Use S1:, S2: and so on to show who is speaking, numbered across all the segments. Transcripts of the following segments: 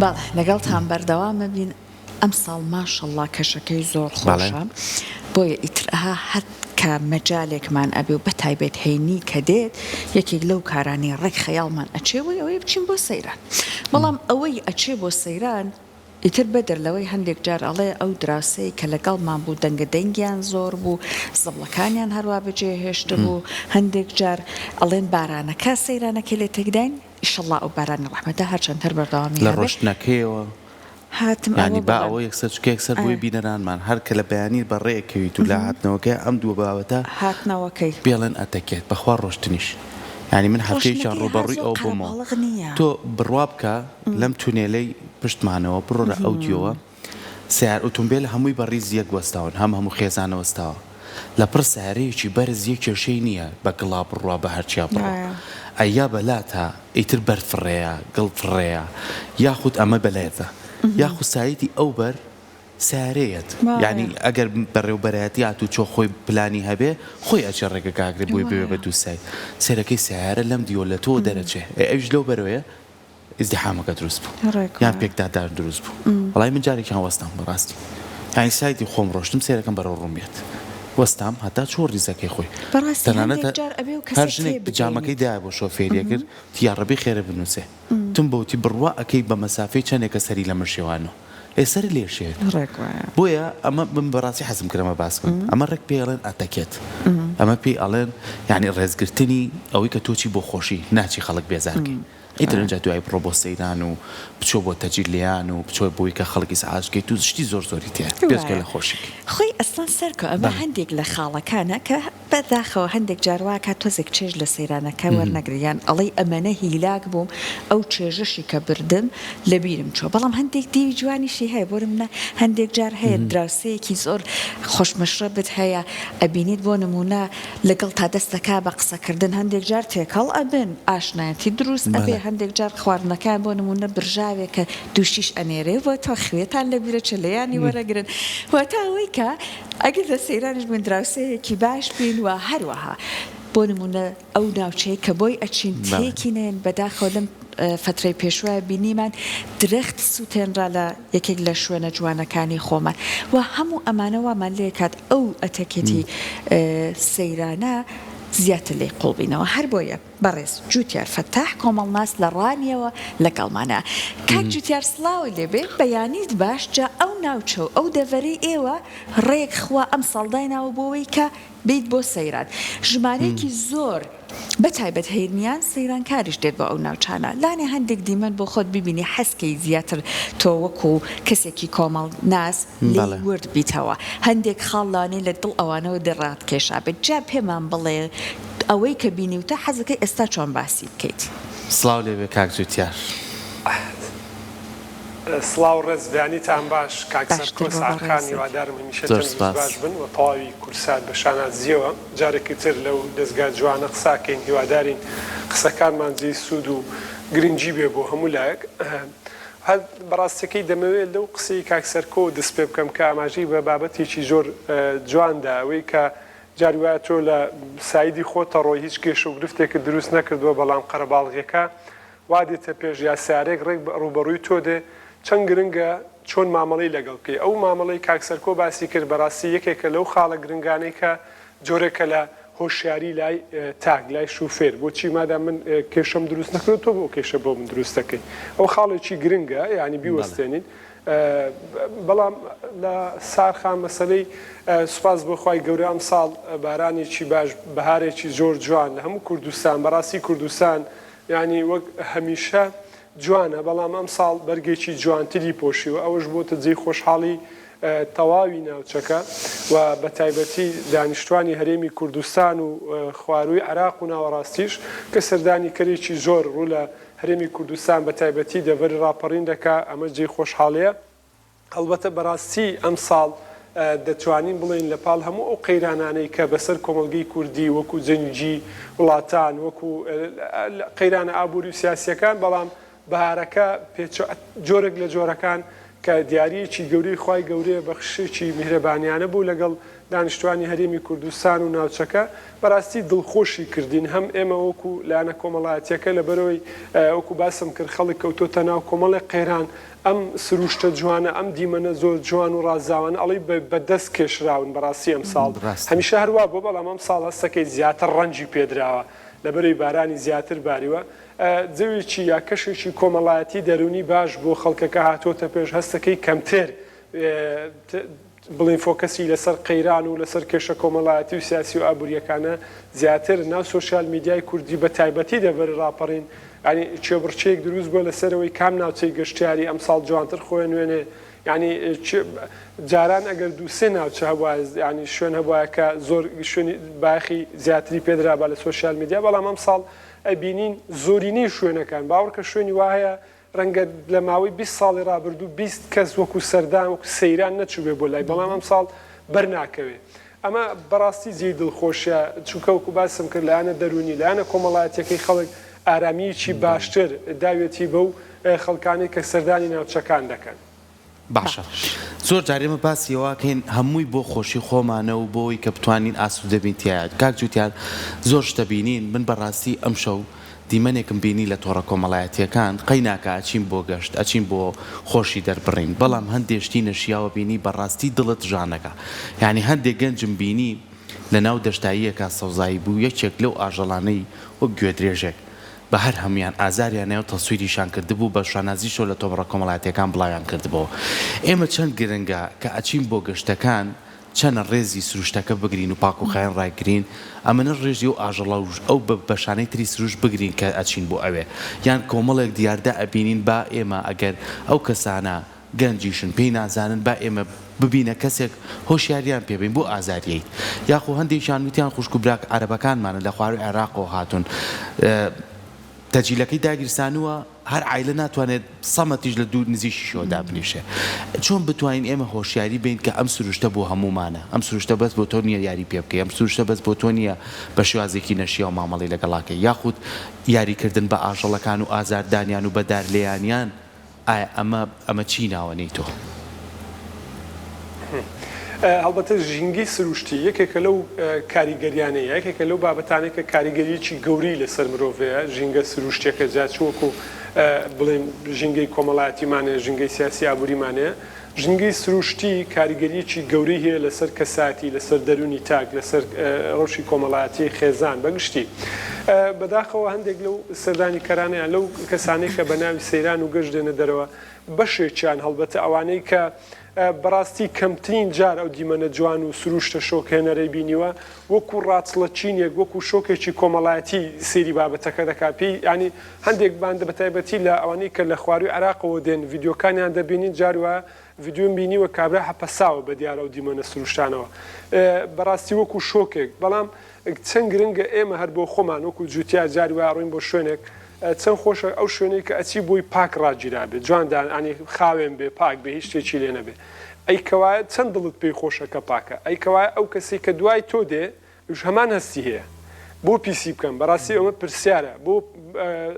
S1: بەڵێ لەگەڵتان بەردەوام ئەبین ئەمساڵ ماشەڵا کەشەکەی زۆر خۆشە بۆیە ئیتر ئەها هەر کە مەجالێکمان ئەبێ و بەتایبەت هەینی کە دێت یەکێک لەو کارانەی ڕێک خەیاڵمان ئەچێ بۆی ئەوەیە بچین بۆ سەیران بەڵام ئەوەی ئەچێ بۆ سەیران ئیتر بەدەر لەوەی هەندێک جار ئەڵێ ئەو دراوسێی کە لەگەڵمان بوو دەنگە دەنگیان زۆر بوو زبڵەکانیان هەروا بەجێ هێشتبوو هەندێک جار ئەڵێن بارانەکە سەیرانەکەی لێ تێکداین ئیشەڵا ئەو بارانی ڕەحمەتە هەرچەند هەر بەردەوامی
S2: لە
S1: هەبێ.
S2: ڕۆشتنەکەیەوە
S1: هاتم
S2: یانی
S1: ئەوە
S2: با
S1: بڵێم
S2: ئەوە یەکسەر چونکە یەکسەر
S1: ئێ.
S2: بۆی بینەرانمان هەر کە لە بەیانی بە ڕێ ئەکەویت و لە هاتنەوەکەی ئەم دووە بابەتە
S1: هاتنەوەکەی.
S2: پێڵێن ئەتەکێت بەخوا ڕۆشتنیش یانی من هەفتەیەکیان
S1: ڕۆشتنەکەی ها
S2: ڕووبەڕووی
S1: زۆر
S2: ئەوە بوومەوە
S1: قەرەباڵغ نییە.
S2: تۆ بڕوا بکە لەم تونێلەی پشتمانەوە بڕۆرە ئەو دیوە سەیار ئوتومبێل هەمووی بە ڕیز یەک وەستاون هەم هەموو خێزانە وەستاوە لە پڕ سەیارەیەکی بەرز یە کێشەی نییە بە گڵا بڕوا بە هەرچیا بڕوا ئەی یا بەلاتا ئیتر بەر فڕێیە گڵ فڕێیە یاخود ئەمە بەلێتە یاخود سایتی ئەو بەر سەیارەیەت یانی ئەگەر بەڕێوبەرایەتی هاتوچۆ خۆی پلانی هەبێ خۆی ئەچێ ڕێگەکە ئەگرێ بۆی ببێ بە دوو سایت سەیرەکەی سەیارە لەم دیوە لە تۆ دەرەچێ ئێ ئەویش لەو بەرەوەیە ئیزدیحامەکە دروست بوو یان پێکدادان دروست بوو وەڵای من جارێکیان وەستام بەڕاستی یانی سایتی خۆم ڕۆشتم سەیرەکەم بەرەو ڕووم یەت وەستام هەتا چووە ڕیزەکەی خۆی
S1: بەڕاستی
S2: تەنانەت
S1: هەندێک جار ئەبێ و
S2: هەر
S1: کەسێک
S2: ژنێک
S1: تێ
S2: جامەکەی
S1: بگەینیت.
S2: دایە بۆ شۆفێریە کرد وتی یاڕەبی خێرە بنووسێ وتم بۆ وتی بڕوا ئەکەی بە مەسافەی چەندێکە سەری لە من شێوانوە ئێ سەرت لێ شێت
S1: ڕێک وایە.
S2: بۆیە ئەمە من بەڕاستی حەزم کرد ئەمە باس بکەم ئەمە ڕێک پێی ئەڵێن ئەتەکێت ئەمە پێی ئەڵێن یانی ڕێزگرتنی ئەوەی کە تۆ چی بۆ خۆشی ناچی خەڵک بێزار کەی ئیتر ئینجا دوایی بڕۆ بۆ سەیران و بچۆ بۆ تەجیلیان و بچۆ بۆی کە خەڵک ئیزعاج کەیت و شتی زۆر زۆری تیایە بێجگە
S1: وایە
S2: لە خۆشی.
S1: خۆی ئەسڵەن سەرکۆ ئەمە
S2: بەڵێ.
S1: هەندێک لە خاڵەکانە کە بە داخەوە هەندێک جار وا ئەکات تۆزێک چێژ لە سەیرانەکە وەرنەگری یان ئەڵێی ئەمەنە هیلاک بووم ئەو چێژەشی کە بردم لە بیرم چووە بەڵام هەندێک دیوی جوانیشی هەیە بۆ نمونە هەندێک جار هەیە دراوسێیەکی زۆر خۆشمەشرەبت هەیە ئەبینیت بۆ نمونە لەگەڵتا دەست دەکا بە قسەکردن هەندێک جار تێکەڵ ئەبن ئاشنایەتی دروست ئەبێ هەندێک جار خواردنەکان بۆ نمونە برژاوێکە دووشیش ئەنێرێ بۆ تۆ خوێتان لە بیرە چێ لێیانی وەرەگرن واتە ئەوەی کە ئەگەر لە سەیرانیش بووین دراوسێیەکی باش بین و هەروەها بۆ نموونە ئەو ناوچەیە کە بۆی ئەچین تێکی نەیەن بەداخەوە لەم فەترەی پێشوە بینیمان درەخت سوتێنرا لە یەکێک لە شوێنە جوانەکانی خۆمان و هەموو ئەمانە وامان لێکات ئەو ئەتەکێتی سەیرانە زیاتر لێی قوڵ بینەوە هەر بۆیە بەڕێز جوتیار فەتاح کۆمەڵناس لە ڕانیەوە لەگەڵمانە. کاک جوتیار سڵاوت لێبێ بەیانیت باش جا ئەو ناوچە و ئەو دەڤەرەی ئێوە ڕێک خوا ئەمساڵ دایناوە بۆوەی کە بێیت بۆ سەیران ژمارەیەکی زۆر بە تایبەت هەیرنیان سەیرانکاریش دێت بۆ ئەو ناوچانە لانێ هەندێک دیمەن بۆ خۆت ببینی حەزکەی زیاتر تۆ وەکو کەسێکی کۆمەڵناس لێی ورد بیتەوە هەندێک خاڵ لانێ لە دڵ ئەوانەوە دەڕاتکێشابێت جا پێمان بڵێ ئەوەی کە بینیوتە حەزەکەی ئێستا چۆن باسی بکەیت.
S2: سڵاو لێبێ کاک جوتیار.
S3: سڵاو ڕێز بەیانیتان باش کاک
S1: باشتر
S3: سەرکۆ
S1: بۆ
S3: سارخان
S1: بەڕێزت.
S3: هیوادارم هەمیشە
S2: زۆر
S3: تەندروست
S2: سپاس.
S3: باش بن و تەواوی کوردسات بە شانازیەوە جارێکی تر لەو دەزگا جوانە قساکەین هیوادارین قسەکانمان جێی سوود و گرنگی بێ بۆ هەموو لایەک هەر بەڕاستەکەی دەمەوێت لەو قسەی کاک سەرکۆ دەست پێ بکەم کە ئاماژەی بە بابەتێکی زۆر جوان دا ئەوەی کە جاری وایە تۆ لە سایدی خۆت ئەڕۆی هیچ کێشە و گرفتێکت دروست نەکردووە بەڵام قەرەباڵغیەکە وا دێتە پێش یا سەیارەیەک ڕێک ڕووبەڕووی تۆ دێ چەند گرنگە چۆن مامەڵەی لەگەڵ بکەی ئەو مامەڵەی کاک سەرکۆ باسی کرد بەڕاستی یەکێکە لەو خاڵە گرنگانەی کە جۆرێکە لە هۆشیاری لای تاک لای شوفێر بۆچی مادام من کێشەم دروست نەکردووە تۆ بۆ کێشە بۆ من دروست دەکەی ئەو خاڵێکی گرنگە یانی بیوەستێنین بەڵام لە سارخان مەسەلەی سوپاس بۆ خوای گەورە ئەمساڵ بارانێکی باش بەهارێکی زۆر جوان لە هەموو کوردستان بەڕاستی کوردستان یانی وەک هەمیشە جوانە بەڵام ئەمساڵ بەرگێکی جوانتری پۆشیوە ئەوەش بۆتە جێی خۆشحاڵی تەواوی ناوچەکە و بە تایبەتی دانیشتوانی هەرێمی کوردستان و خوارووی عێراق و ناوەڕاستیش کە سەردانیکەرێکی زۆر ڕوو لە هەرێمی کوردستان بە تایبەتی دەڤەری ڕاپەڕین دەکا، ئەمەش جێی خۆشحاڵیە. هەڵبەتە بەڕاستی ئەمساڵ دەتوانین بڵێین لە پاڵ هەموو ئەو قەیرانانەی کە بەسەر کۆمەڵگەی کوردی وەکو جەنگی وڵاتان، وەکو قەیرانە ئابووری و سیاسیەکان، بەڵام بەهارەکە پێچ جۆرێک لە جۆرەکان کە دیارییەکی گەورەی خوای گەورەیە، بەخششێکی میهرەبانیانە بوو لەگەڵ. دانیشتوانی هەرێمی کوردستان و ناوچەکە بەراستی دڵخۆشی کردین هەم ئێمە وەکو لایەنە کۆمەڵایەتیەکە لەبەرئەوەی وەکو باسم کرد خەڵک کەوتۆتە ناو کۆمەڵێک قەیران ئەم سروشتە جوانە ئەم دیمەنە زۆر جوان و ڕازاوانە ئەڵێی بە دەست کێشراون بەڕاستی ئەمساڵ هەمیشە هەر وا بووە بەڵام ئەمساڵ هەستەکەی زیاتر ڕەنجی پێدراوە لەبەرئەوەی بارانی زیاتر باریوە جەوێکی یا کەشێکی کۆمەڵایەتی دەروونی باش بۆ خەڵکەکە هاتۆتە پێش هەستەکەی کەمتر بڵێین focus ی لەسەر قەیران و لەسەر کێشە کۆمەڵایەتی و سیاسی و ئابوورییەکانە زیاتر ناو سۆشیال میدیای کوردی بە تایبەتی دەڤەری ڕاپەڕین یانی کێبڕکێیەک دروست بووە لەسەر ئەوەی کام ناوچەی گەشتیاری ئەمساڵ جوانتر خۆی نوێنێ یانی جاران ئەگەر دوو سێ ناوچە هەبوایە یانی شوێن هەبوایە کە زۆر شوێنی بایەخی زیاتری پێدرابا لە سۆشیال میدیا بەڵام ئەمساڵ ئەبینین زۆرینەی شوێنەکان باوەڕکە شوێنی وا هەیە ڕەنگە لە ماوەی 20 ساڵی ڕابردوو 20 کەس وەکو سەردان وەکو سەیران نەچووبێ بۆ لای بەڵام ئەمساڵ بەر ناکەوێ ئەمە بەڕاستی جێی دڵخۆشیە چونکە وەکو باسم کرد لایەنە دەروونی لایەنە کۆمەڵایەتیەکەی خەڵک ئارامییەکی باشتر داویەتی بەو خەڵکانەی کە سەردانی ناوچەکان دەکەن.
S2: باشە زۆر جار ئێمە باسی ئەوە ئەکەین هەمووی بۆ خۆشی خۆمانە و بۆوەی کە بتوانین ئاسوودە بین تیایا کاک جوتیار زۆر شتە بینین من بەڕاستی ئەمشەو دیمەنێکم بینی لە تۆڕە کۆمەڵایەتیەکان قەیناکە ئەچین بۆ گەشت ئەچین بۆ خۆشی دەربڕین بەڵام هەندێ شتی نەشیاوە بینی بەڕاستی دڵت ژانەکا یانی هەندێ گەنجم بینی لەناو دەشتاییەکا سەوزایی بوو یەکێک لەو ئاژەڵانەی وەک گوێدرێژێک بە هەر هەموویان ئازاریان نایە و تەسویریشان کردبوو بە شانازیشەوە لە تۆڕە کۆمەڵایەتیەکان بڵاویان کردبۆوە ئێمە چەند گرنگە کە ئەچین بۆ گەشتەکان چەنە ڕێزی سروشتەکە بگرین و پاک و خاوێن ڕایگرین ئەمەنە ڕێزی ئەو ئاژەڵە و ئەو بەشانەی تری سروشت بگرین کە ئەچین بۆ ئەوێ یان کۆمەڵێک دیاردە ئەبینین با ئێمە ئەگەر ئەو کەسانە گەنجیشن پێی نازانن با ئێمە ببینە کەسێک هۆشیاریان پێ بەین بۆ ئازاریەیت یاخۆ هەندێکیان وتیان خوشک و براک عەرەبەکانمانن لە خواروی عێراقەوە هاتوون تەجیلەکەی داگیرسانووە هەر عایلە ناتوانێت سەمەتیش لە دوور نزیکیشەوە دابنیشێ چۆن بتوانین ئێمە هۆشیاری بین کە ئەم سروشتە بۆ هەموومانە ئەم سروشتە بەس بۆ تۆ نییە یاری پێ بکەی ئەم سروشتە بەس بۆ تۆ نییە بە شێوازێکی نەشیاو مامەڵەی لەگەڵاکەی یاخود یاریکردن بە ئاژەڵەکان و ئازاردانیان و بەدار لێیانیان ئایا ئەمە ئەمە چی ناوە نەی تۆ؟
S3: هەڵبەتە ژینگەی سروشتی یەکێکە لەو کاریگەریانەی یەکێکە لەو بابەتانەی کە کاریگەریی گەورەی لەسەر مرۆڤ هەیە، ژینگە سروشتیەکە جا چ وەکو بڵێین ژینگەی کۆمەڵایەتیمان هەیە، ژینگەی سیاسی ئابووریمان هەیە، ژینگەی سروشتی کاریگەریی گەورەی هەیە لەسەر کەسایەتی، لەسەر دەروونی تاک، لەسەر ڕەوشی کۆمەڵایەتی خێزان بە گشتی. بەداخەوە هەندێک لەو سەردانیکەرانە یان لەو کەسانەی کە بە ناوی سەیران و گەشت دێنە دەرەوە، بەشێکیان هەڵبەتە ئەوانەی کە بەڕاستی کەمترین جار ئەو دیمەنە جوان و سروشتە شۆکهێنەرەی بینیوە، وەکو ڕاچڵەکینێک، وەکو شۆکێکی کۆمەڵایەتی سەیری بابەتەکە دەکات. پێی یانی هەندێک باندە بەتایبەتی لە ئەوانەی کە لە خوارووی عێراقەوە دێن ڤیدیۆکانیان دەبینین جار وایە ڤیدیۆم بینیوە کابرا حەپەساوە بە دیار ئەو دیمەنە سروشتانەوە بەڕاستی وەکو شۆکێک بەڵام چەند گرنگە ئێمە هەر بۆ خۆمان وەکو جوتیار جاری وایە ڕۆین بۆ شوێنێک چەند خۆشە ئەو شوێنەی کە ئەچی بۆی پاک ڕاگیرابێ جوان دان ئەنی خاوێن بێ پاک بێ هیچ شتێکی لێ نەبێ ئەی کەوایە چەند دڵت پێی خۆشە کە پاکە ئەی کەوایە ئەو کەسەی کە دوای تۆ دێ ئەویش هەمان هەستی هەیە بۆ پیسی بکەم بەڕاستی ئەمە پرسیارە بۆ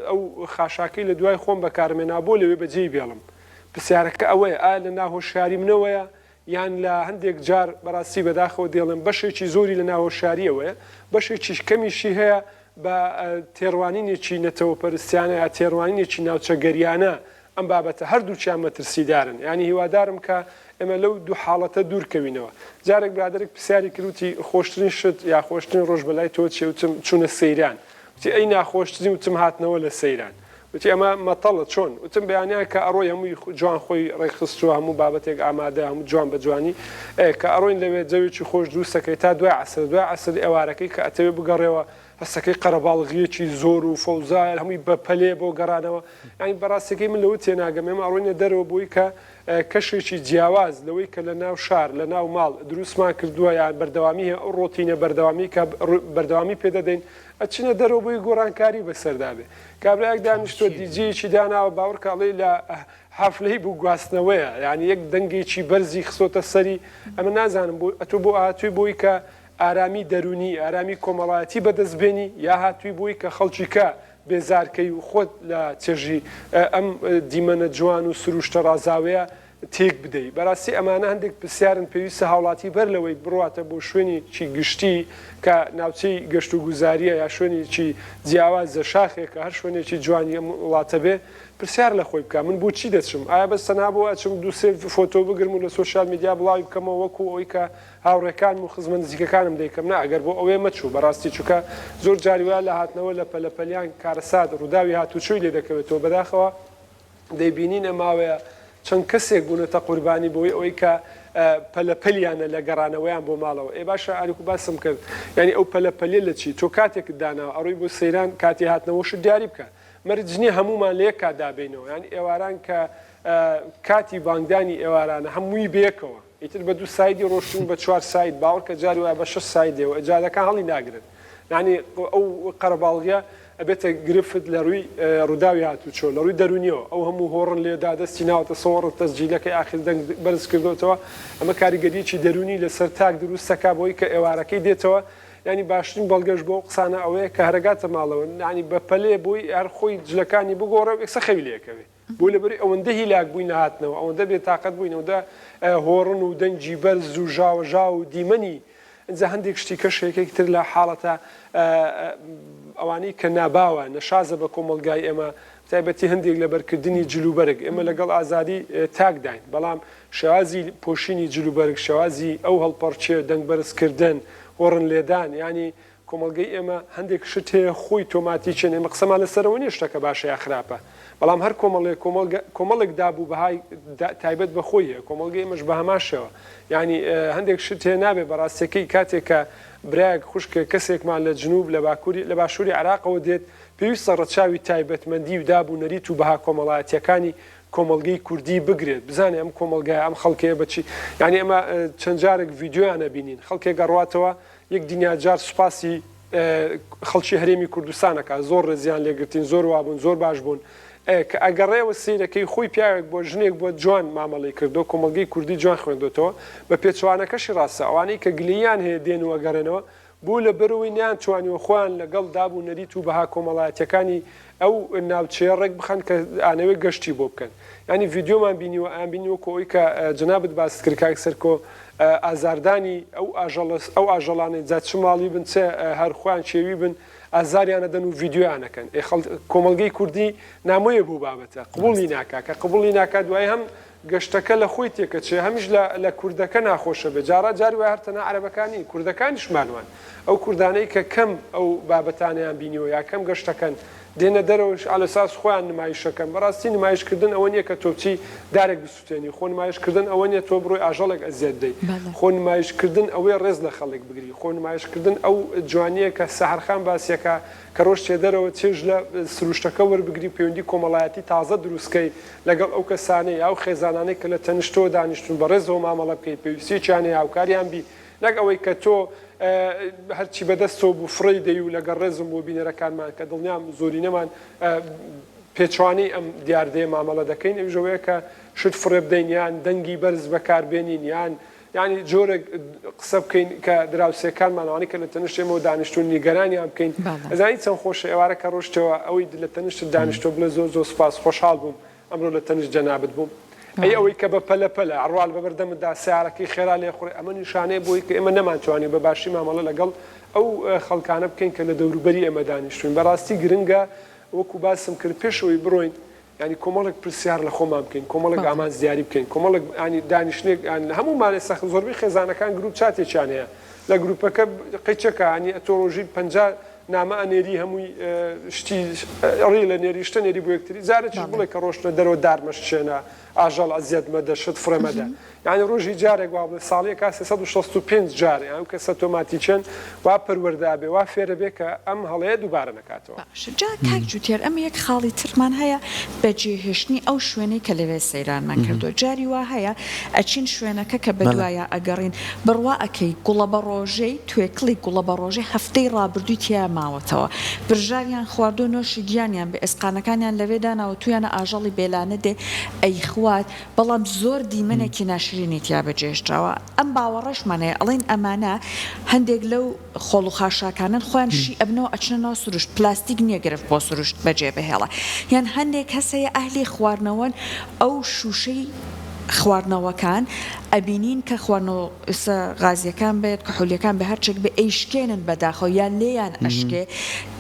S3: ئەو خاشاکەی لە دوای خۆم بەکارمێنا بۆ لەوێ بەجێی بێڵم پرسیارەکە ئەوەیە ئایا لە ناهۆشیاری منەوەیە یان لە هەندێک جار بەڕاستی بەداخەوە دێڵێم بەشێکی زۆری لە ناهۆشیاریەوەیە بەشێکیش کەمیشی هەیە بە تێڕوانینێکی نەتەوەپەرستیانە یا تێڕوانینێکی ناوچەگەریانە ئەم بابەتە هەردووکیان مەترسیدارن یانی هیوادارم کە ئێمە لەو دوو حاڵەتە دوور کەوینەوە جارێک برادەرێک پرسیاری کرد وتی خۆشترین شت یا خۆشترین ڕۆژ بەلای تۆ چیە وتم چوونە سەیران وتی ئەی ناخۆشترین وتم هاتنەوە لە سەیران وتی ئەمە مەتەڵە چۆن وتم بەیانیان کە ئەڕۆی هەمووی جوان خۆی ڕێکخستووە هەموو بابەتێک ئامادە هەموو جوان بە جوانی کە ئەڕۆین لەوێ جەوێکی خۆش دروست دەکەی تا دوای عەسر دوای عەسر ئێوارەکەی کە ئەتەوێ بگەڕێوە هەستەکەی قەرەباڵغییەکی زۆر و فەوزایە هەمووی بە پەلەیە بۆ گەڕانەوە یانی بەڕاستیەکەی من لەوە تێناگەم ئێمە ئەڕۆینە دەرەوە بۆی کە کەشێکی جیاواز لەوەی کە لە ناو شار لە ناو ماڵ دروستمان کردووە یان بەردەوامی هەیە ئەو ڕۆتینە بەردەوامی کە بەردەوامی پێدەدەین ئەچینە دەرەوە بۆی گۆڕانکاری بەسەردا بێ کابرایەک دانیشتووە دیجەیەکی داناوە باوەڕکە ئەڵێی لە حەفلەی بوو گواستنەوەیە یانی یەک دەنگێکی بەرزی خستۆتە سەری ئەمە نازانم بۆ ئەتۆ بۆ هاتووی بۆی کە ئارامی دەروونی، ئارامی کۆمەڵایەتی بەدەست بێنی یا هاتووی بۆی کە خەڵکی کە بێزار کەی و خۆت لە چێژی ئەم دیمەنە جوان و سروشتە ڕازاوەیە. تێک بدەی؟ بەراستی ئەمانە هەندێک پرسیارن پێویستە هاوڵاتی بەر لەوەی بڕواتە بۆ شوێنێکی گشتی کە ناوچەی گەشتوگوزاریە یا شوێنێکی جیاوازە شاخێکە هەر شوێنێکی جوانی ئەم وڵاتە بێ پرسیار لە خۆی بکا من بۆچی دەچم ئایا بەس تەنها بۆ ئەچم دوو سێ فۆتۆ بگرم و لە سۆشیال میدیا بڵاوی بکەمەوە وەکو ئەوەی کە هاوڕێکانم و خزمە نزیکەکانم دەیکەم نا ئەگەر بۆ ئەوەیە مەچوو بەڕاستی چونکە زۆر جاری وایە لە هاتنەوە لە پەلە پەلیان کارەسات ڕووداوی هاتوچۆی لێ دەکەوێتەوە بەداخەوە دەیبینین ئەم ماوەیە چەند کەسێک بوونەتە قوربانی بۆی ئەوەی کە پەلە پەلیانە لە گەڕانەوەیان بۆ ماڵەوە ئێ باشە ئاریکو باسم کرد یانی ئەو پەلە پەلیە لە چی تۆ کاتێکت داناوە ئەڕۆی بۆ سەیران کاتی هاتنەوەشت دیاری بکە مەرج نیە هەموومان لە یەک کاتدا بێینەوە یانی ئێواران کە کاتی بانگدانی ئێوارانە هەمووی بەیەکەوە ئیتر بە دوو سایدی ڕۆشتن بە چوار ساید باوەڕکە جاری وایە بە شەش ساید دێ و جادەکان هەڵی ناگرن یانی ئەو قەرەباڵغیە ئەبێتە گرفت لە ڕووی ڕووداوی هاتوچۆ لە ڕووی دەروونیەوە ئەو هەموو هۆڕن لێدا دەستی ناوەتە سۆڕ تەسجیلەکەی ئاخر دەنگ بەرز کردۆتەوە ئەمە کاریگەریەکی دەروونی لەسەر تاک دروست دەکا بۆی کە ئێوارەکەی دێتەوە یانی باشترین بەڵگەش بۆ ئەو قسانە ئەوەیە کە هەرەگاتە ماڵەوە یانی بە پەلێ بۆی هەر خۆی جلەکانی بگۆڕێ و یەکسەر خەوی لێ ئەکەوێ بۆ لەبەری ئەوەندە هیلاک بووین لە هاتنەوە ئەوەندە بێ تاقەت بووین ئەوەندە هۆڕن و دەنگی بەرز و ژاوەژاو و دیمەنی ئینجا هەندێک شتی کەش یەکێک تر لە حاڵەتە ئەوانەی کە ناباوە نەشازە بە کۆمەڵگای ئێمە تایبەتی هەندێک لەبەرکردنی جلوبەرگ ئێمە لەگەڵ ئازادی تاکداین بەڵام شێوازی پۆشینی جلوبەرگ، شێوازی ئەو هەڵپەڕکێ، دەنگ بەرزکردن، هۆڕن لێدان، یانی کۆمەڵگەی ئێمە هەندێک شت هەیە خۆی تۆماتیکن، ئێمە قسەمان لەسەرەوە نییە شتەکە باشە یا خراپە، بەڵام هەر کۆمەڵێک کۆمەڵگە کۆمەڵێک داب و بەهای تایبەت بە خۆی هەیە، کۆمەڵگەی ئێمەش بە هەمان شێوە، یانی هەندێک شت هەیە نابێ بە ڕاستیەکەی کاتێک کە برایەک، خوشکێک، کەسێکمان لە جنوب، لە باکوری لە باشووری عێراقەوە دێت، پێویستە ڕەچاوی تایبەتمەندی و داب و نەریت و بەها کۆمەڵایەتییەکانی کۆمەڵگەی کوردی بگرێت بزانێ ئەم کۆمەڵگایە ئەم خەڵکەیە بە چی یانی ئێمە چەند جارێک ڤیدیۆیان ئەبینین خەڵکێک ئەڕواتەوە یەک دنیا جار سوپاسی خەڵکی هەرێمی کوردستان ئەکا زۆر ڕێزیان لێگرتین زۆر وابوون زۆر باش بوون کە ئەگەڕێەوە سیرەکەی خۆی پیاوێک بۆ ژنێک بۆ جوان مامەڵی کردو کۆمەڵگەی کوردی جوان خوێندۆتەوە بە پێچوانەکەشی ڕاستە ئەوانەی کە گلەییان هەیە دێن و ئەگەڕێنەوە بۆ لەبەرئەوەی نەیانتوانیوە خۆیان لەگەڵ داب و نەریت و بەها کۆمەڵایەتیەکانی ئەو ناوچەیە ڕێک بخەن کە ئانەوێ گەشتی بۆ بکەن یانی ڤیدیۆمان بینیوە ئەیان بینی وەکو ئەوەی کە جەنابت باست کرد کاک سەرکۆ ئازاردانی ئەو ئاژەڵە ئەو ئاژەڵانەی جا چ ماڵی بن چ هەر خۆیان کێوی بن ئازاریان ئەدەن و ڤیدیۆیان ئەکەن ئێ خەڵ کۆمەڵگەی کوردی نامۆیە بەو بابەتە قبوڵی ناکا کە قبوڵی ناکا دوای هەم گەشتەکە لە خۆی تێکەچێ هەمیش لە لە کوردەکە ناخۆشە بێ جارا جاری وایە هەر تەنها عەرەبەکان نین کوردەکانیش مانوان ئەو کوردانەی کە کەم ئەو بابەتانەیان بینیوە یا کەم گەشتەکەن دێنە دەرەوەش عەلەساس خۆیان نمایشەکەن بەڕاستی نمایش کردن ئەوە نیە کە تۆ بچی دارێک بسوتێنی خۆ نمایش کردن ئەوە نیە تۆ بڕۆی ئاژەڵێک ئەزیەت بدەی خۆ نمایش کردن ئەوەیە ڕێز لە خەڵک بگری خۆ نمایش کردن ئەو جوانیە کە سەحەر خان باسیەکا کە ڕۆشتیە دەرەوە چێژ لە سروشتەکە وەربگری پەیوەندی کۆمەڵایەتی تازە دروستکەی لەگەڵ ئەو کەسانەی ئەو خێزانانەی کە لە تەنیشتەوە دانیشتوون بە ڕێزەوە مامەڵە بکەی، پێویستییەکیان هەیە هاوکاریان بی، نەک ئەوەی کە تۆ هەرچی بەدەستەوە بوو فڕێی دەی و لەگەڵ ڕێزم بۆ بینەرەکانمان کە دڵنیام زۆرینەمان پێچەوانەی ئەم دیاردەیە مامەڵە دەکەین ئەویش ئەوەیە کە شت فڕێ بدەین یان دەنگی بەرز بەکار بێنین یان یانی جۆرێک قسە بکەین کە دراوسێکانمان ئەوانەی کە لە تەنیشت ئێمەوە دانیشتوون نیگەرانیان بکەین ئەزانی چەند خۆشە ئێوارە کە ڕۆشتەوە ئەوەی لە تەنیشتت دانیشتووە بڵێ زۆر زۆر سوپاس خۆشحاڵ بووم ئەمڕۆ لە تەنیشت جەنابت بووم ئەی ئەوەی کە بە پەلە پەلە ئەڕوال بە بەردەمتدا سەیارەکەی خێرا لێخوڕێ ئەمە نیشانەیە بۆی کە ئێمە نەمانتوانی بە باشی مامەڵە لەگەڵ ئەو خەڵکانە بکەین کە لە دەوروبەری ئێمە دانیشتوون بەڕاستی گرنگە وەکو باسم کرد پێش ئەوەی بڕۆین یانی کۆمەڵێک پرسیار لە خۆمان بکەین، کۆمەڵێک ئامانج دیاری بکەین، کۆمەڵێک یانی دانیشتنێک یان هەموومان ئێستا زۆربەی خێزانەکان گروپ چاتێکیان هەیە لە گروپەکە قەیچەکە یانی ئەتۆ ڕۆژی 50 نامە ئەنێری هەمووی شتی ڕیل ئەنێری شتە نێری بۆ یەکتری جارێکیش بڵێ کە ڕۆشتنە دەرەوە دار مەشکێنە ئاژەڵ ئەزیەت مەدە شت فڕێ مەدە یانی ڕۆژی جارێک وا بڵێ ساڵیەکا 365 جار یان ئەو کەسە تۆماتیچەن وا پەروەردە ئەبێ وا فێرە بێ کە ئەم هەڵەیە دووبارە نەکاتەوە.
S1: باشە جا کاک جوتیار ئەمە یەک خاڵی ترمان هەیە بەجێهێشتنی ئەو شوێنەی کە لەوێ سەیرانمان کردووە جاری وا هەیە ئەچین شوێنەکە کە بەدوایا ئەگەڕین بڕوا ئەکەی گوڵەبەڕۆژەی توێکڵی گوڵەبەڕۆژەی هەفتەی ڕابردووی تیا ماوەتەوە برژاویان خواردووە نۆشی گیانیان بێ ئێسقانەکانیان لەوێ داناوە تویانە ئاژەڵی بێلانە دێ ئەیخوات بەڵام زۆر دیمەنێکی ناشرینی تیا بەجێهێشتراوە ئەم باوەڕەشمان هەیە ئەڵێین ئەمانە هەندێک لەو خۆڵ و خاشاکانەن خۆیان شی ئەبنەوە ئەچنە ناو سروشت پلاستیک نیە گرفت بۆ سروشت بەجێ بهێڵە یان هەندێک کەس هەیە ئەهلی خواردنەوەن ئەو شوشەی. خواردنەوەکان ئەبینین کە خواردنەوە ئێستا غازیەکان بێت کحولیەکان بێ هەرچێک بێ ئەیشکێنن بەداخەوە یان لێیان ئەشکێ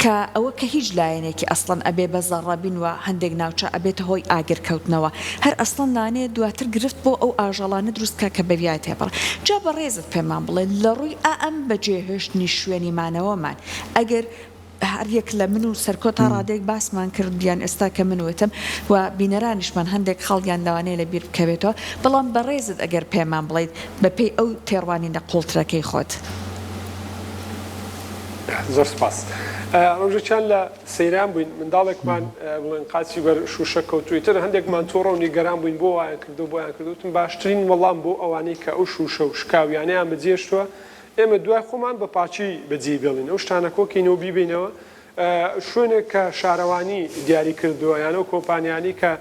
S1: کە ئەوە کە هیچ لایەنێکی ئەسڵەن ئەبێ بە زەڕەبین وە هەندێک ناوچە ئەبێتە هۆی ئاگر کەوتنەوە هەر ئەسڵەن لانەیە دواتر گرفت بۆ ئەو ئاژەڵانە دروست کا کە بەویا تێپەڕن جا بەڕێزت پێمان بڵێ لە ڕووی ئا ئەم بەجێهێشتنی شوێنی مانەوەمان ئەگەر هەر یەک لە من و سەرکۆ تا ڕادەیەک باسمان کرد یان ئێستا کە من وتم و بینەرانیشمان هەندێک خاڵیان لەوانەیە لە بیر بکەوێتەوە، بەڵام بەڕێزت ئەگەر پێمان بڵێیت بە پێی ئەو تێڕوانینە قووڵترەکەی خۆت.
S3: زۆر سوپاس. ڕۆژێکیان لە سەیران بووین، منداڵێکمان بڵێن قاچی بەر شووشە کەوت و ئیتر هەندێکمان تووڕە و نیگەران بووین بۆ وایان کردووە، بۆیان کردووە، وتم باشترین وەڵام بۆ ئەوانەی کە ئەو شووشە و شکاویانەیان بەجێهێشتووە ئێمە دوای خۆمان بە پاکی بەجێی بێڵین، ئەو شتانە کۆکەینەوە بیبەینەوە شوێنێک کە شارەوانی دیاری کردووە یان ئەو کۆمپانیانەی کە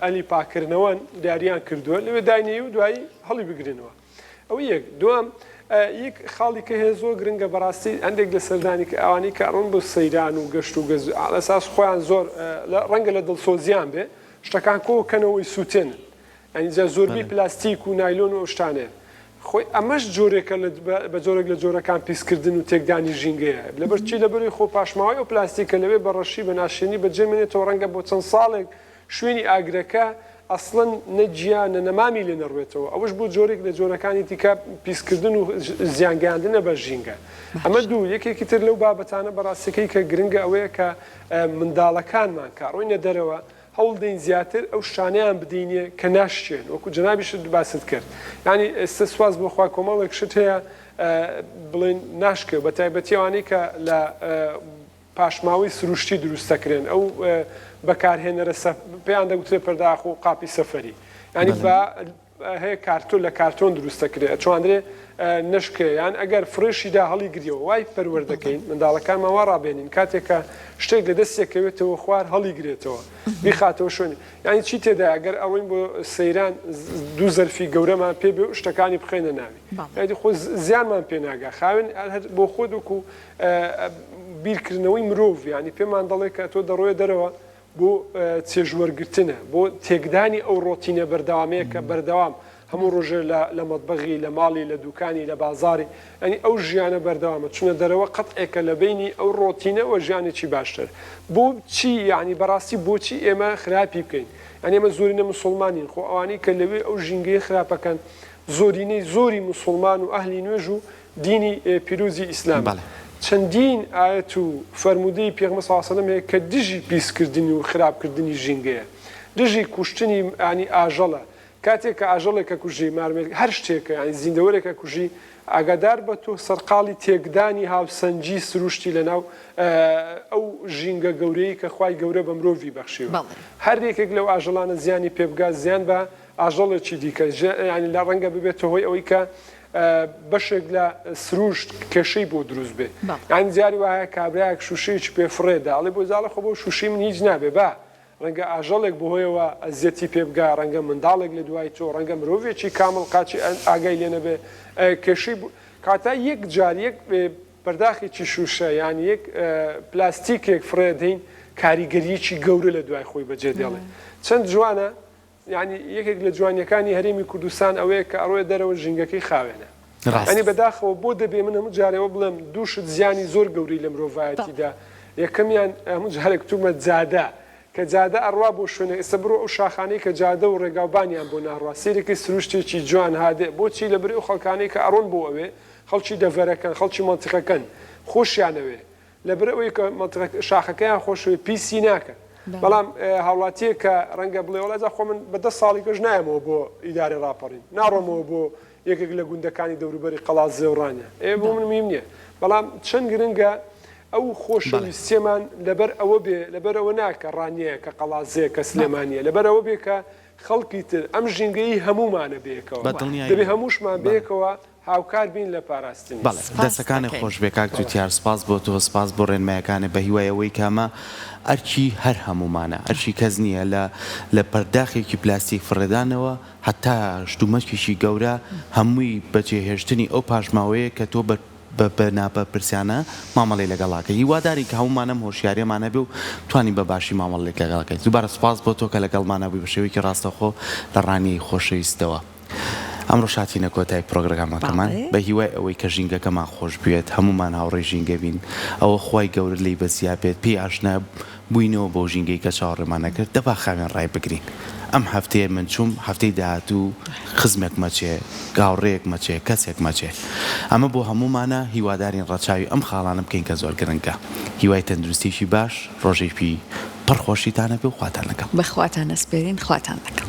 S3: ئەلی پاککردنەوەن دیاریان کردووە لەوێ داینێی و دوایی هەڵی بگرنەوە. ئەوە یەک. دووەم، یەک خاڵی کە هەیە زۆر گرنگە بەڕاستی هەندێک لە سەردانی ئەوانەی کە ئەڕۆن بۆ سەیران و گەشت و گەز ئەساس خۆیان زۆر ڕەنگە لە دڵسۆزیان بێ شتەکان کۆکەنەوە ئەیسووتێنن. یانی جا زۆربەی پلاستیک و نایلۆن و ئەو شتانەیە. خۆی ئەمەش جۆرێکە لە بە جۆرێک لە جۆرەکان پیسکردن و تێکدانی ژینگەیە. لەبەر چی؟ لەبەرئەوەی خۆ پاشماوەی ئەو پلاستیکە لەوێ بە ڕەشی بە ناشرینی بەجێ مێنێتەوە ڕەنگە بۆ چەند ساڵێک شوێنی ئاگرەکە ئەسڵەن نە گیا نە نەمامی لێ نەڕوێتەوە ئەوەش بۆ جۆرێک لە جۆرەکانی دیکە پیسکردن و زیان گەیاندنە بە ژینگە. ئەمە دوو. یەکێکی تر لەو بابەتانە بەڕاستیەکەی کە گرنگە ئەوەیە کە منداڵەکانمان کە ئەڕۆینە دەرەوە هەوڵ دەین زیاتر ئەو شتانەیان بدەینێ کە ناشکێن وەکو جەنابیشت باست کرد یانی ئێستا سوپاس بۆ خوا کۆمەڵێک شت هەیە بڵێن ناشکێ بە تایبەتی ئەوانەی کە لە پاشماوەی سروشتی دروست دەکرێن ئەو بەکارهێنەرە پێیان دەگوترێ پەرداخ و قاپی سەفەری ینی بە هەیە کارتۆن لە کارتۆن دروست دەکرێ ئەتوانرێ نەشکێ یان ئەگەر فڕێشی دا هەڵی گریەوە وای پەروەردەکەین منداڵەکانمان وا ڕابێنین کاتێک کە شتێک لە دەستێک کەوێتەوە خوار هەڵی گرێتەوە بیخاتەوە شوێنی یانی چی تێدا ئەگەر ئەڕۆین بۆ سەیران دوو زەرفی گەورەمان پێ بێ و شتەکانی بخەینە ناوی یانی خۆ زیانمان پێ ناگا خاوێن هەر بۆ خۆت وەکو بیرکردنەوەی مرۆڤ یانی پێمان دەڵێ کە تۆ دەڕۆیە دەرەوە بۆ چێژوەرگرتنە، بۆ تێکدانی ئەو ڕۆتینە بەردەوامەیە کە بەردەوام هەموو ڕۆژێ لە لە مەتبەغی، لە ماڵی، لە دوکانی، لە بازاڕی، یانی ئەو ژیانە بەردەوامە، چونە دەرەوە قەتعێکە لە بەینی ئەو ڕۆتینە و ژیانێکی باشتر. بۆ چی یانی بەڕاستی بۆچی ئێمە خراپی بکەین؟ یانی ئێمە زۆرینە موسوڵمانین، خۆ ئەوانەی کە لەوێ ئەو ژینگەیە خراپەکەن زۆرینەی زۆری موسوڵمان و ئەهلی نوێژ و دینی پیرۆزی ئیسلامە. چەندین ئایەت و فەرموودەی پێغەمبەر صلی اللە علیە وسلم هەیە کە دژی پیسکردن و خراپکردنی ژینگەیە، دژی کوشتنی یانی ئاژەڵە، کاتێک کە ئاژەڵێک ئەکوژی، مارمێلک هەر شتێکە یانی زیندەوەرێک ئەکوژی، ئاگادار بە تۆ سەرقاڵی تێکدانی هاوسەنگی سروشتی لەناو ئەو ژینگە گەورەیەی کە خوای گەورە بە مرۆڤی بەخشیوە. هەر یەکێک لەو ئاژەڵانە زیانی پێبگات زیان بە ئاژەڵێکی دیکە یانی لە ڕەنگە ببێتە هۆی ئەوەی کە بەشێک لە سروشت کێشەی بۆ دروست بێ یانی جاری وایە کابرایەک شوشەیەکی پێ فڕێ دا ئەڵێ بۆ زاڵە خۆ بۆ شوشەی من هیچ نابێ با ڕەنگە ئاژەڵێک بەهۆیەوە ئەزیەتی پێ بگا ڕەنگە منداڵێک لە دوای تۆ ڕەنگە مرۆڤێکی کامڵ قاچی ئاگای لێ نەبێ کێشەی کاتا یەک جار یەک پەرداخێکی شوشە یان یەک پلاستیکێک فڕێ دەین کاریگەریەکی گەورە لە دوای خۆی بەجێ دێڵێ چەند جوانە یانی یەکێک لە جوانیەکانی هەرێمی کوردستان ئەوەیە کە ئەڕۆیە دەرەوە ژینگەکەی خاوێنە. یانی بەداخەوە بۆ دەبێ من هەموو جارێ ئەوە بڵێم دوو شت زیانی زۆر گەورەی لە مرۆڤایەتیدا یەکەمیان هەموو جارێک وتومە جادە کە جادە ئەڕوا بۆ شوێنێک ئێستا بڕۆ ئەو شاخانەی کە جادە و ڕێگاوبانیان بۆ ناڕوا سەیرەکەی سروشتێکی جوان هادئ بۆچی لەبەر ئەو خەڵکانەی کە ئەڕۆن بۆ ئەوێ خەڵکی دەڤەرەکەن خەڵکی مەنتیقەکەن خۆشیانەوێ لەبەرئەوەی کە مەنتیقە شاخەکەیان خۆشەوێ پیسی ناکەن بەڵام هاوڵاتیەک کە ڕەنگە بڵێ وەڵا جا خۆ من بە دە ساڵی کەش نایەمەوە بۆ ئیدارەی ڕاپەڕین ناڕۆمەوە بۆ یەکێک لە گوندەکانی دەوروبەری قەڵادزێ و ڕانیە ئێ بۆ من میم نییە بەڵام چەند گرنگە ئەو خۆشەویستیەمان لەبەر ئەوە بێ لەبەر ئەوە نا کە ڕانیەیە کە قەڵادزێ کە سلێمانیە لەبەر ئەوە بێ کە خەڵکی تر ئەم ژینگەی هەموومانە بەیەکەوە دەبێ هەمووشمان بەیەکەوە هاوکار بین لە پاراستنی.
S2: بەڵێ دەسەکانت خۆش بێ کاک جوتیار سپاس بۆ تۆ سپاس بۆ ڕێنمایەکانت بە هیوای ئەوەی کە ئەمە ئەرکی هەر هەموومانە ئەرکی کەس نییە لە لە پەرداخێکی پلاستیک فڕێدانەوە هەتا شتومەکێکی گەورە هەمووی بەجێهێشتنی ئەو پاشماوەیە کە تۆ بە. بە نابەرپرسیانە مامەڵەی لەگەڵا کەی. هیوادارین کە هەموومان ئەم هۆشیاریەمان هەبێ و توانین بە باشی مامەڵەی لەگەڵ کەین. دووبارە سوپاس بۆ تۆ کە لەگەڵمانا بووی بە شێوەیەکی ڕاستەوخۆ لە ڕانیەی خۆشەویستەوە. ئەمڕۆش هاتینە کۆتای پرۆگرامەکەمان
S1: بەڵێ.
S2: بە هیوای ئەوەی کە ژینگەکەمان خۆش بوێت هەموومان هاوڕێی ژینگە بین ئەوە خوای گەورە لێی بەزیا بێت پێی ئاشنا بووینەوە بەو ژینگەی کە چاوەڕێمان ئەکرد دەبا خاوێن ڕای بگرین ئەم هەفتەیە من چووم هەفتەی داهاتوو خزمێک مەچێ هاوڕێیەک مەچێ کەسێک مەچێ ئەمە بۆ هەموومانە هیوادارین ڕەچاوی ئەم خاڵانە بکەین کە زۆر گرنگە هیوای تەندروستیەکی باش ڕۆژێکی پڕ خۆشیتان هەبێ و خواتان لەگەڵ.
S1: بە خواتان ئەسپێرین خواتان لەگەڵ.